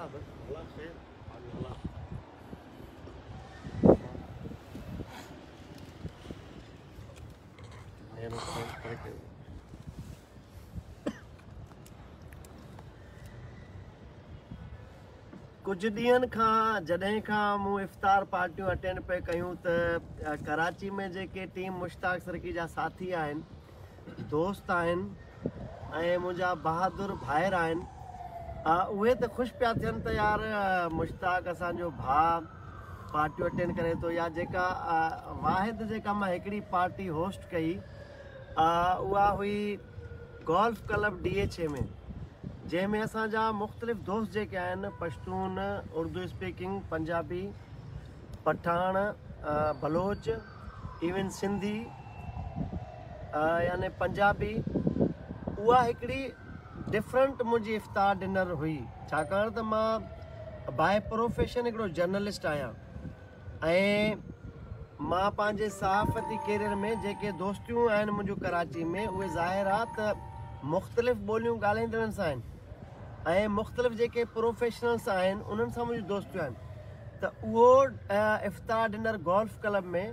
الله خير. الله ڪجهه ڏينهن کان جڏهن کان مون افطار پارٽيون اٽينڊ پئي ڪيون ته ڪراچي ۾ جيڪي ٽيم مشتاق سرڪي جا ساٿي آهن، دوست آهن ۽ منهنجا بهادر ڀائر آهن، اهي ته خوش پيا ٿين ته يار مشتاق اسان جو ڀاء پارٽيون اٽينڊ ڪري ٿو يا جيڪا واحد جيڪا مان هڪڙي پارٽي هوسٽ ڪئي اها هئي گولف ڪلب ڊي ايڇ اي ۾، جنهن ۾ اسان جا مختلف دوست جيڪي آهن پشتون، اردو اسپيڪنگ، پنجابي، پٺاڻ، بلوچ، ايون سنڌي يعني پنجابي، اها هڪڙي ڊفرنٽ منهنجي افطار ڊنر هئي ڇاڪاڻ ته مان باء پروفيشن هڪڙو جرنلسٽ آهيان ۽ مان پنهنجي صحافتي ڪيريئر ۾ جيڪي دوستيون آهن منهنجون ڪراچي ۾ اهي ظاهر آ ته مختلف ٻوليون ڳالهائيندڙن سان آهن ۽ مختلف جيڪي پروفيشنلز آهن انهن سان منهنجون دوستيون آهن ته اهو افطار ڊنر گولف ڪلب ۾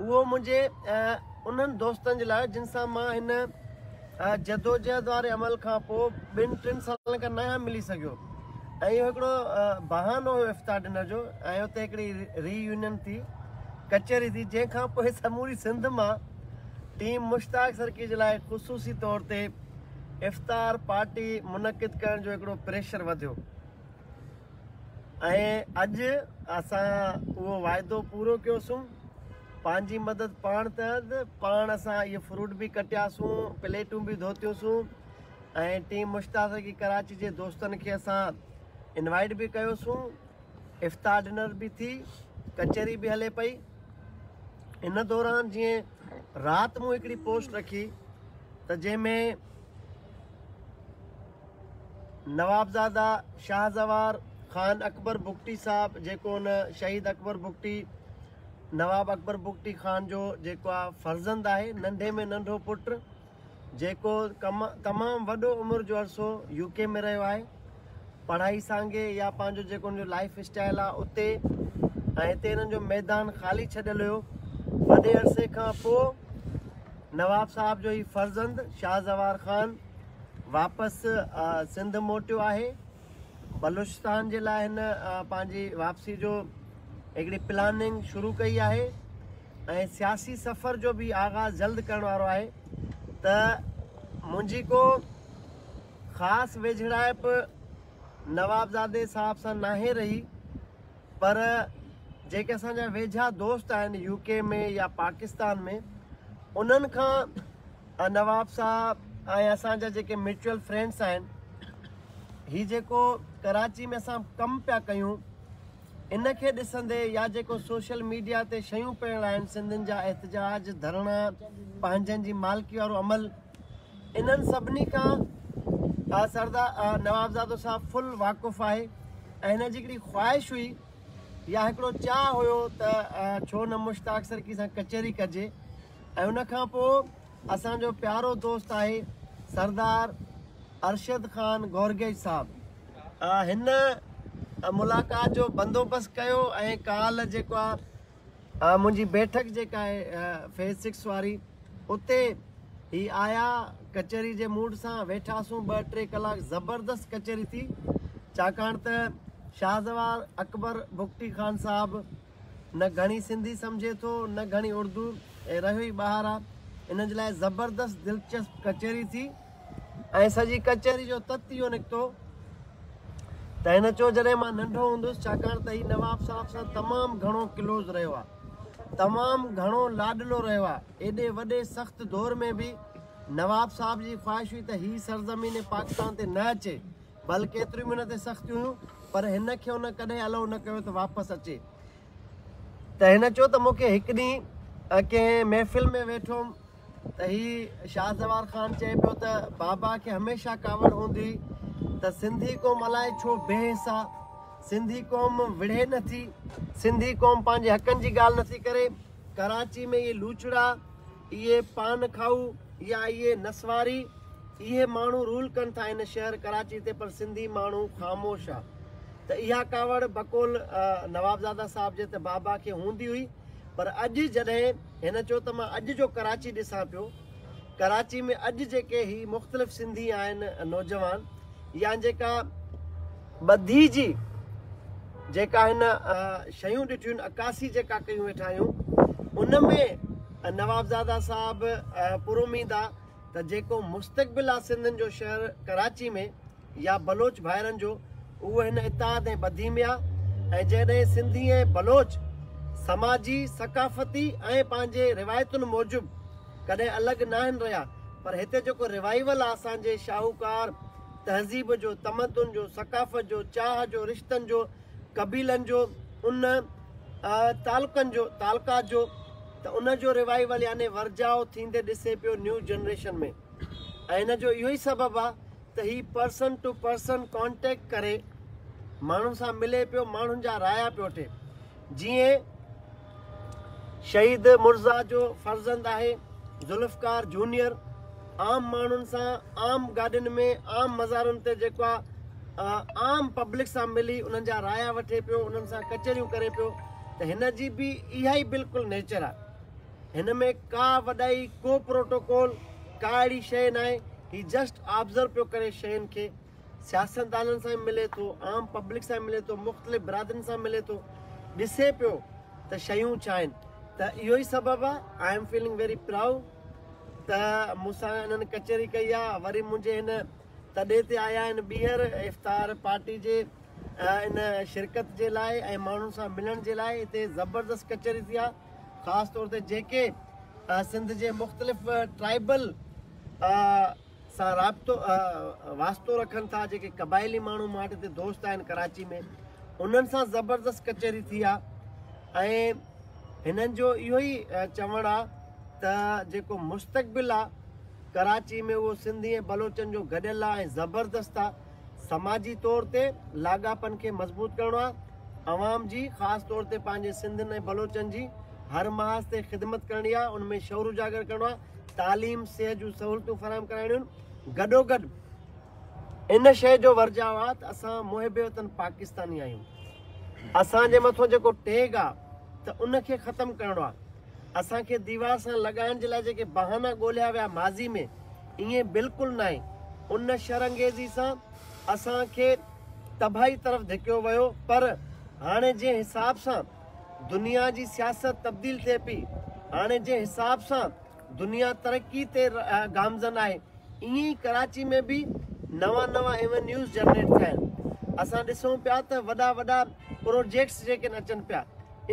اهو منهنجي انهن دوستن جي لاء جن سان مان هن جدوجهد واري عمل کان پوء ٻن ٽن سالن کان ناهيان ملي سگهيو ۽ اهو هڪڙو بهانو هيو افطار ڊنر جو ۽ اتي هڪڙي ري يونين ٿي، ڪچهري ٿي، جنهن کان پوء سموري سنڌ مان ٽيم مشتاق سرڪي جي لاء خصوصي طور تي افطار پارٽي منعقد ڪرڻ جو هڪڙو پريشر وڌيو ۽ اڄ اسان اهو واعدو پورو ڪيوسون. پنهنجي مدد پاڻ تحت پاڻ اسان اهي فروٽ به ڪٽياسون، پليٽون به ڌوتيوسون ۽ ٽيم مشتاق سرڪي ڪراچي جي دوستن کي اسان انوائيٽ به ڪيوسون. افطار ڊنر به ٿي، ڪچهري به هلي پئي. ان دوران جيئن رات مون هڪڙي پوسٽ رکي ته جنهن ۾ نوابزاده شاهزوار خان اڪبر بگٽي صاحب جيڪو ان شهيد اڪبر بگٽي نواب اڪبر بگٽي خان جو جيڪو آ فرزند آهي، ننڍي ۾ ننڍو پٽ جيڪو تمام وڏو عمر جو عرصو يو ڪي ۾ رهيو آهي پڙهائي سانگي يا پنهنجو جيڪو ان جو لائف اسٽائل آ اتي ۽ هتي انهن جو ميدان خالي ڇڏيل هيو. وڏي عرصي کان پوء نواب صاحب جو هي فرزند شاهزوار خان واپس سنڌ موٽيو آهي. بلوچستان جي لاء هن پنهنجي واپسي جو هڪڙي پلاننگ شروع ڪئي آهي ۽ سياسي سفر جو به آغاز جلد ڪرڻ وارو آهي ته منهنجي ڪو خاص ويجهڙائپ نوابزادي صاحب سان ناهي رهي پر جيڪي اسان جا ويجها دوست آهن يو ڪي ۾ يا پاڪستان ۾ انهن کان نواب صاحب ۽ اسان جا جيڪي ميوچل فرينڊس آهن هي جيڪو ڪراچي ۾ اسان ڪم پيا ڪيون ان کي ڏسندي يا جيڪو سوشل ميڊيا تي شيون پيل آهن سنڌين جا احتجاج ڌرڻا پنهنجن جي مالڪي وارو عمل انهن سڀني کان سردار نوابزادو صاحب فل واقف آهي ۽ هن جي هڪڙي خواهش هئي يا هڪڙو چاهه هيو ته ڇو نه مشتاق سرڪي سان ڪچهري ڪجي ۽ ان کان پوء اسان جو پيارو دوست آهي سردار ارشد خان گورگيج صاحب هن ملاقات جو بندوبست ڪيو ۽ ڪالهه جيڪو آ منهنجي بيٺڪ جيڪا آهي فيز سڪس واري اتي هي آيا ڪچهري جي موڊ سان ويٺاسون ٻه ٽي ڪلاڪ زبردست ڪچهري ٿي ڇاڪاڻ ته شاهزوار اڪبر بگٽي خان صاحب نه گهڻي سنڌي سمجهي ٿو نه گهڻي اردو ۽ رهيو ئي ٻاهر آ. ان جي لاء زبردست دلچسپ ڪچهري ٿي ۽ سڄي ڪچهري جو تت اهو نڪتو ته هن چيو جڏهن مان ننڍو هوندس ڇاڪاڻ ته هي نواب صاحب سان تمام گهڻو ڪلوز رهيو آ تمام گهڻو لاڏلو رهيو آ ايڏي وڏي سخت دور ۾ به نواب صاحب جي خواهش هئي ته هي سرزمين پاڪستان تي نه اچي ڀل ڪيتريون به هن تي سختيون هيون پر هن کي ان ڪڏهن الائو نه ڪيو ته واپس اچي ته هن چيو ته مون کي هڪ ڏينهن ڪنهن محفل ۾ ويٺو هوم ته هي شاهزوار خان چئي پيو ته بابا کي هميشه ڪاوڙ هوندي هئي ته سنڌي قوم الائي ڇو بي حس آ، سنڌي قوم وڙهي نٿي، سنڌي قوم پنهنجي حقن جي ڳالهه نٿي ڪري، ڪراچي ۾ اهي لوچڙا، اهي پان کائو يا اهي نسواري اهي ماڻهو رول ڪن ٿا هن شهر ڪراچي تي پر سنڌي ماڻهو خاموش آ. ته اها ڪاوڙ بقول نوابزاده صاحب جي ته بابا کي هوندي هئي پر اڄ جڏهن هن چيو ته مان اڄ جو ڪراچي ڏسان پيو، ڪراچي ۾ اڄ جيڪي هي مختلف سنڌي آهن نوجوان يا جيڪا ٻڌي جي جيڪا هن شيون ڏٺيون عڪاسي جيڪا ڪيون ويٺا آهيون ان ۾ نوابزاده صاحب پراميد آ ته جيڪو مستقبل آ سنڌين جو شهر ڪراچي ۾ يا بلوچ ڀائرن جو اهو هن اتحاد ۽ ٻڌي ۾ آ ۽ جڏهن سنڌي ۽ بلوچ سماجي، ثقافتي ۽ پنهنجي روايتن موجب ڪڏهن الڳ ناهن رهيا پر هتي جيڪو ريوائيول آ اسان جي شاهوڪار تهذيب جو، تمدن جو، ثقافت جو، چاهه جو، رشتن جو، قبيلن جو، ان تعلقن جو، تعلقات جو ته ان جو ريوائيول يعني ورجاء ٿيندي ڏسي پيو نيو جنريشن ۾ ۽ ان جو اهو ئي سبب آ ته هي پرسن ٽو پرسن ڪانٽيڪٽ ڪري ماڻهن سان ملي پيو ماڻهن جا رايا پيو وٺي جيئن شهيد مرزا جو فرزند آهي ذوالفقار جونيئر عام ماڻهن سان عام گاڏين ۾ عام مزارن تي جيڪو آ عام پبلڪ سان ملي انهن جا رايا وٺي پيو انهن سان ڪچهريون ڪري پيو ته هن جي به اها ئي بلڪل نيچر آ هن ۾ ڪا وڏائي ڪو پروٽوڪول ڪا اهڙي شيء ناهي هي جسٽ آبزرو پيو ڪري شين کي سياستدانن سان به ملي ٿو عام پبلڪ سان به ملي ٿو مختلف برادرين سان ملي ٿو ڏسي پيو ته شيون ڇا آهن ته اهو ئي سبب آهي I am feeling very proud ته مون سان انهن ڪچهري ڪئي آهي وري منهنجي هن تڏي تي آيا آهن ٻيهر افطار پارٽي جي ان شرڪت جي لاء ۽ ماڻهن سان ملڻ جي لاء هتي زبردست ڪچهري ٿي آهي خاص طور تي جيڪي سنڌ جي مختلف ٽرائبل سان رابطو واسطو رکن ٿا جيڪي قبائلي ماڻهو مان وٽ هتي دوست آهن ڪراچي ۾ انهن سان زبردست ڪچهري ٿي آ ۽ هنن جو اهو ئي چوڻ آ ته جيڪو مستقبل آ ڪراچي ۾ اهو سنڌي ۽ بلوچن جو گڏيل آ ۽ زبردست آ سماجي طور تي لاڳاپن کي مضبوط ڪرڻو آ عوام جي خاص طور تي پنهنجي سنڌين ۽ بلوچن جي هر محاذ تي خدمت ڪرڻي آ ان ۾ شعور اجاگر ڪرڻو آ تعليم صحت جون سهولتون فراهم ڪرائڻيون آهن گڏوگڏ ان شيء جو ورجاء آ ته اسان محب وطن پاڪستاني آهيون اسان جي مٿو جيڪو ٽيگ آ ته ان کي ختم ڪرڻو آ اسان کي ديوار سان لڳائڻ جي لاء جيڪي بهانا ڳوليا ويا ماضي ۾ ائين بلڪل ناهي ان شرانگيزي سان اسان کي تباهي طرف ڌڪيو ويو پر هاڻي جنهن حساب سان دنيا جي سياست تبديل ٿئي پئي هاڻي جنهن حساب سان دنيا ترقي تي گامزن آهي ائين ئي ڪراچي ۾ به نوان نوان ايونيوز جنريٽ ٿيا آهن اسان ڏسون پيا ته وڏا وڏا پروجيڪٽس جيڪي اچن پيا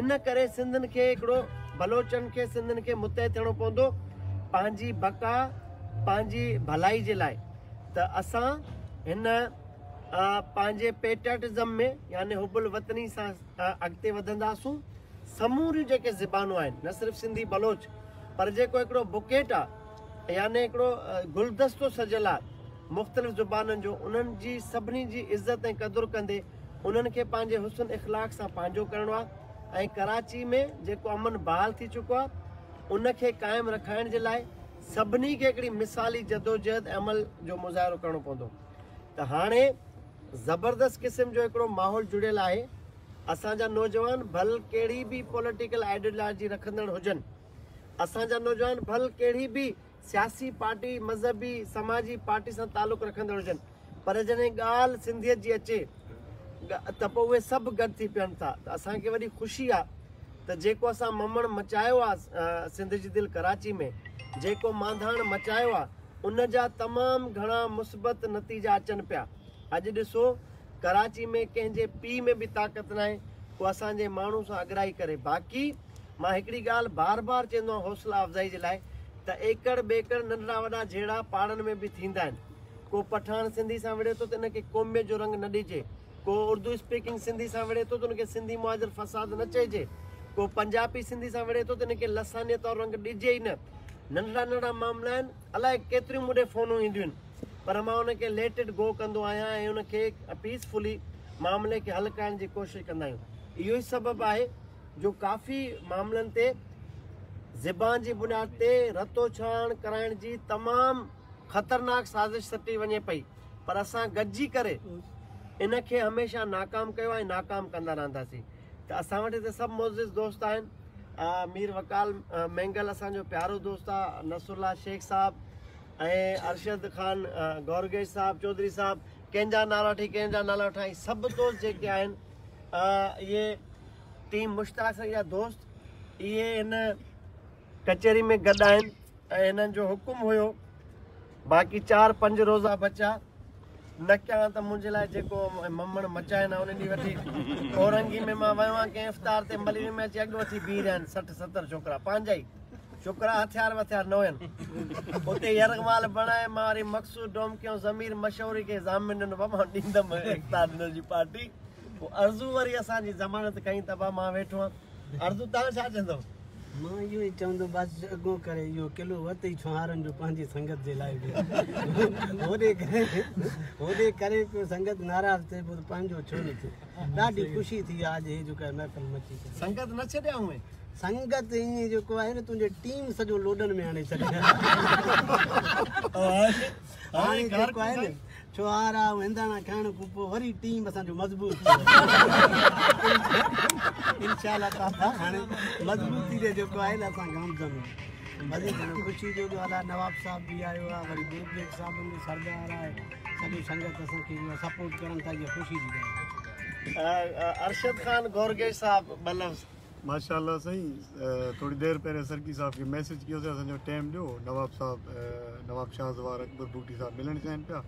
ان ڪري سنڌين کي هڪڙو بلوچن کي سنڌين کي متحد ٿيڻو پوندو پنهنجي بقا پنهنجي ڀلائي جي لاء ته اسان هن پنهنجي پيٽرياٽزم ۾ يعني حب الوطني سان اڳتي وڌنداسون سموريون جيڪي زبانون آهن نه صرف سنڌي بلوچ پر جيڪو هڪڙو بوڪيٽ آ يعني هڪڙو گلدستو سجيل آ مختلف زبانن جو انهن جي سڀني جي عزت ۽ قدر ڪندي انهن کي پنهنجي حسن اخلاق سان پنهنجو ڪرڻو آ ۽ ڪراچي ۾ جيڪو امن بحال ٿي چڪو آ ان کي قائم رکائڻ جي لاء سڀني کي هڪڙي مثالي جدوجهد ۽ عمل جو مظاهرو ڪرڻو پوندو ته هاڻي زبردست قسم جو هڪڙو ماحول جڙيل آهي اسان جا نوجوان ڀل ڪهڙي به پوليٽيڪل آئيڊيالاجي رکندڙ هجن اسان جا نوجوان ڀل ڪهڙي به سياسي پارٽي، مذهبي، سماجي پارٽي سان تعلق رکندڙ هجن پر جڏهن ڳالهه سنڌيت جي اچي ته پوء اهي سڀ گڏ ٿي پين ٿا ته اسان کي وڏي خوشي آ ته جيڪو اسان ممڻ مچايو آ سنڌ جي دل ڪراچي ۾ جيڪو مانڌاڻ مچايو آ ان جا تمام گهڻا مثبت نتيجا اچن پيا اڄ ڏسو ڪراچي ۾ ڪنهن جي پيء ۾ به طاقت ناهي ڪو اسان جي ماڻهو سان اڳرائي ڪري باقي مان هڪڙي ڳالهه بار بار چوندو آهيان حوصلا افزائي جي لاء ته ايڪڙ ٻيڪڙ ننڍڙا وڏا جهيڙا پاڙن ۾ به ٿيندا آهن. ڪو پٺاڻ سنڌي سان وڙهي ٿو ته ان کي قوميت جو رنگ نه ڏجي. ڪو اردو اسپيڪنگ سنڌي سان وڙهي ٿو ته ان کي سنڌي مهاجر فساد نه چئجي. ڪو پنجابي سنڌي سان وڙهي ٿو ته ان کي لسانيت وارو رنگ ڏجي ئي نه. ننڍڙا ننڍڙا معاملا آهن. الائي ڪيتريون مون ڏي فونون اينديون آهن پر مان ان کي ليٽ it گو ڪندو آهيان ۽ ان کي پيس فلي معاملي کي حل ڪرائڻ جي ڪوشش ڪندا آهيون. اهو ئي سبب آهي جو ڪافي معاملن تي زبان جي بنياد تي رتوڇاڻ ڪرائڻ جي تمام خطرناڪ سازش سٽي وڃي پئي پر اسان گڏجي ڪري ان کي هميشه ناڪام ڪيو آهي ۽ ناڪام ڪندا رهنداسين ته اسان وٽ هتي سڀ معزز دوست آهن مير وقال مينگل اسان جو پيارو دوست آهي نصر الله شيخ صاحب ۽ ارشد خان گورگيج صاحب چوڌري صاحب ڪنهن جا نالا وٺي ڪنهن جا نالا وٺان هي سڀ دوست جيڪي آهن اهي ٽيم مشتاق سائين جا دوست اهي هن ڪچهري ۾ گڏ آهن ۽ هنن جو حڪم هيو باقي چار پنج روزا بچا نه ڪيان ته منهنجي لاء جيڪو ممڻ مچائن ها ان ڏينهن وٺي اورنگي ۾ مان ويو آهيان ڪنهن افطار تي ملير ۾ اچي اڳ وٺي بيهي رهيا آهن 60 70 ڇوڪرا پنهنجا ئي ڇوڪرا هٿيار وٿيار نه هين اتي يرغمال بڻائي مان وري مقصود ڊومڪي ۽ ضمير مشوري کي ضامن ڏنو بابا مان ڏيندم افطار ڏنل جي پارٽي پوء ارزو وري اسان جي ضمانت کنئي ته ابا مان ويٺو آهيان ارزو توهان ڇا چوندؤ؟ مان اهو ئي چوندم بس اڳو ڪري اهو قلعو ورتئي ڇوهارن جو پنهنجي سنگت جي لاء به هوڏي ڪري هوڏي ڪري پيو سنگت ناراض ٿئي پيو ته پنهنجو ڇو نه ٿئي ڏاڍي خوشي ٿي آ اڄ هي جيڪا محفل مچي ٿي سنگت نه ڇڏيا هئين سنگت ائين جيڪو آهي نه تنهنجي ٽيم سڄو لوڏن ۾ آڻي ڇڏيا هاڻي جيڪو آهي نه ڇوهارا ۽ هنداڻا کائڻ کان پوء وري ٽيم اسان جو مضبوط ٿي ويو. انشاء الله تعالي هاڻي مضبوطي تي جيڪو آهي نه اسان گامزن آهيون. وڌيڪ هاڻي خوشي جو ڳالهه آهي نواب صاحب به آيو آهي وري گرگيج صاحب به سردار آهي سڄي سنگت اسان کي سپورٽ ڪرن ٿا اها خوشي جي ڳالهه آهي. ارشد خان گورگيج صاحب ٻه لفظ. ماشاءالله سائين ٿوري دير پهرين سرڪي صاحب کي ميسيج ڪيوسين اسان جو ٽيم ڏيو نواب صاحب نواب شاهزوار اڪبر بگٽي صاحب ملڻ چاهين پيا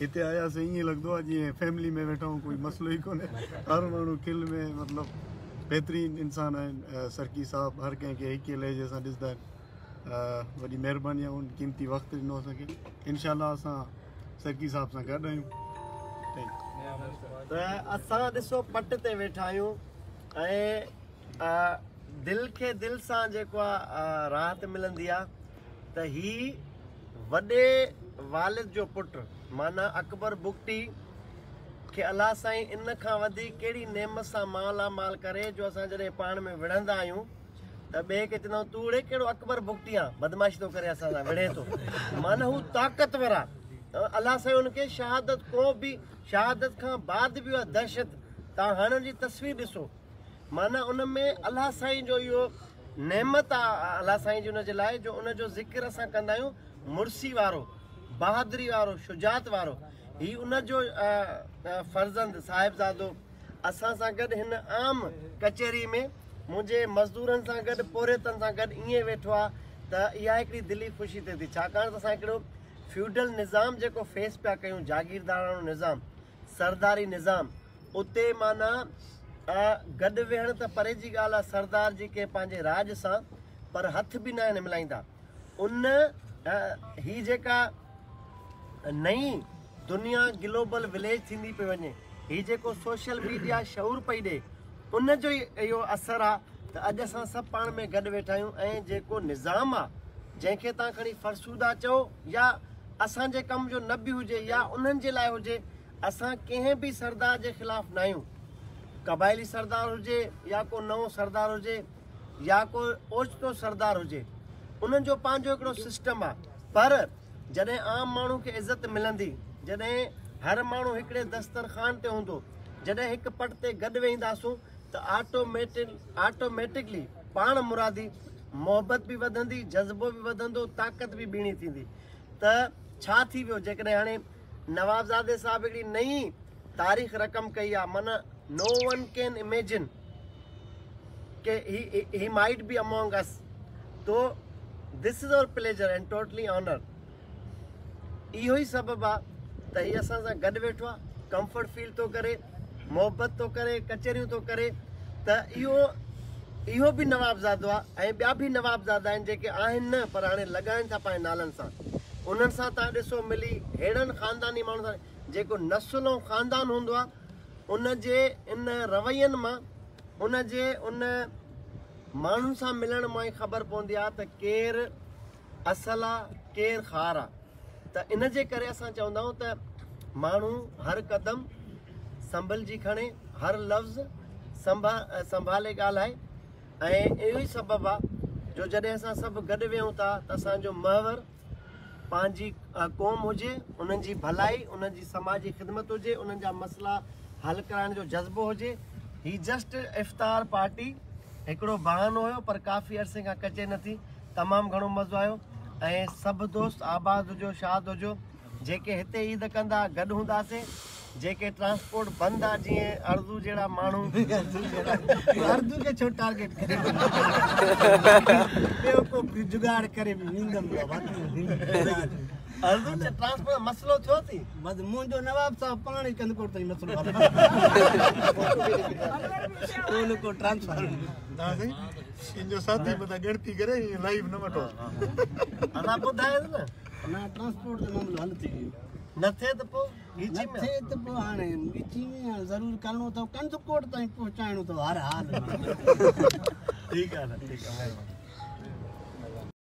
هتي آياسين ائين لڳندو آهي جيئن فيملي ۾ ويٺا آهيون ڪوئي مسئلو ئي ڪونهي هر ماڻهو کل ۾ مطلب بهترين انسان آهن سرڪي صاحب هر ڪنهن کي هڪ ئي لهجي سان ڏسندا آهن وڏي مهرباني آهي ان قيمتي وقت ڏنو اسان کي انشاء الله اسان سرڪي صاحب سان گڏ آهيون ته اسان ڏسو پٽ تي ويٺا آهيون ۽ دل کي دل سان جيڪو آ راحت ملندي آ ته هي وڏي والد جو پٽ معنيٰ اڪبر بگٽي کي الله سائين ان کان وڌيڪ ڪهڙي نعمت سان مالا مال ڪري جو اسان جڏهن پاڻ ۾ وڙهندا آهيون ته ٻئي کي چوندا آهيون تون اڙي ڪهڙو اڪبر بگٽي آن بدمعاشي ٿو ڪري اسان سان وڙهي ٿو معنيٰ هو طاقتور آ الله سائين ان کي شهادت ڪو به شهادت کان بعد به اها دهشت توهان هاڻي ان جي تصوير ڏسو معنيٰ ان ۾ الله سائين جو اهو نعمت آ الله سائين جي ان جي لاء جو ان جو ذڪر اسان ڪندا آهيون مڙسي وارو بهادري وارو شجاعت وارو هي ان جو فرزند صاحبزادو اسان سان گڏ هن عام ڪچهري ۾ منهنجي مزدورن سان گڏ پورهيتن سان گڏ ائين ويٺو آ ته اها هڪڙي دلي خوشي ٿئي ٿي ڇاڪاڻ ته اسان هڪڙو فيوڊل نظام جيڪو فيس پيا ڪيون جاگيرداراڻو نظام سرداري نظام اتي معنيٰ گڏ ويهڻ ته پري جي ڳالهه آهي سردار جي ڪنهن پنهنجي راڄ سان پر هٿ به ناهن ملائيندا ان هي جيڪا نئين دنيا گلوبل وليج ٿيندي پئي وڃي هي جيڪو سوشل ميڊيا شعور پئي ڏي ان جو ئي اهو اثر آ ته اڄ اسان سڀ پاڻ ۾ گڏ ويٺا آهيون ۽ جيڪو نظام آ جنهن کي توهان کڻي فرسوده چئو يا اسان جي ڪم جو نه به هجي يا انهن جي لاء هجي اسان ڪنهن به سردار جي خلاف ناهيون قبائلي سردار هجي يا ڪو نئون سردار هجي يا ڪو اوچتو سردار هجي انهن جو پنهنجو هڪڙو سسٽم آ پر جڏهن عام ماڻهو کي عزت ملندي جڏهن هر ماڻهو هڪڙي دسترخوان تي هوندو جڏهن هڪ پٽ تي گڏ ويهنداسون ته آٽوميٽڪلي پاڻ مرادي محبت به وڌندي جذبو به وڌندو طاقت به ٻيڻي ٿيندي ته ڇا ٿي ويو جيڪڏهن هاڻي نوابزادي صاحب هڪڙي نئين تاريخ رقم ڪئي آ معنيٰ نو one can اميجن K he might be امونگ اس تو this is our pleasure and totally honour اهو ئي سبب آ ته هي اسان سان گڏ ويٺو آ ڪمفرٽ فيل ٿو ڪري محبت ٿو ڪري ڪچهريون ٿو ڪري ته اهو اهو به نوابزادو آ ۽ ٻيا به نوابزادا آهن جيڪي آهن نه پر هاڻي لڳائن ٿا پنهنجي نالن سان انهن سان تان ڏسو ملي ههڙن خانداني ماڻهن سان جيڪو نسل ۽ خاندان هوندو آ ان جي ان روين مان ان جي ان ماڻهن سان ملڻ مان ئي خبر پوندي آ ته ڪير اصل آ ڪير خار آ ته ان جي ڪري اسان چوندا آهيون ته ماڻهو هر قدم سنڀلجي کڻي هر لفظ سنڀالي ڳالهائي ۽ اهو ئي سبب آ جو جڏهن اسان سڀ گڏ ويهون ٿا ته اسان جو محور پنهنجي قوم هجي، انهن جي ڀلائي، انهن جي سماجي خدمت هجي، انهن جا مسئلا حل ڪرائڻ جو جذبو هجي. هي جسٽ افطار پارٽي هڪڙو بهانو هيو پر ڪافي عرصي کان ڪچهري نه ٿي. تمام گهڻو مزو آيو ۽ سڀ دوست آباد هجو، شاد هجو. جيڪي هتي عيد ڪندا گڏ هونداسين، جيڪي ٽرانسپورٽ بند آ جيئن ارزو جهڙا ماڻهو. ارزو کي ڇو ٽارگيٽ ڪري ٻيو ڪو جگاڙ ڪري به ويندم بابا. ارزو ٽرانسپورٽ مسئلو ٿيو ٿي. بس منهنجو نواب صاحب پاڻ ئي ڪنڌڪوٽ تائين مسئلو حل ڪو نه ڪو ٽرانسفر. ان جو ساٿي متان ڳڻتي ڪري ائين لائيو نه وٺو. ادا ٻڌايس نه. نه ٽرانسپورٽ جو معاملو حل ٿي ويو. نه ٿئي ته پوء ڳچي ۾، نه ٿئي ته پوء هاڻي ڳچي ۾ هاڻي ضرور ڪرڻو اٿو، ڪنڌڪوٽ تائين پهچائڻو اٿو هر حال ۾. ٺيڪ آهي، ٺيڪ آهي.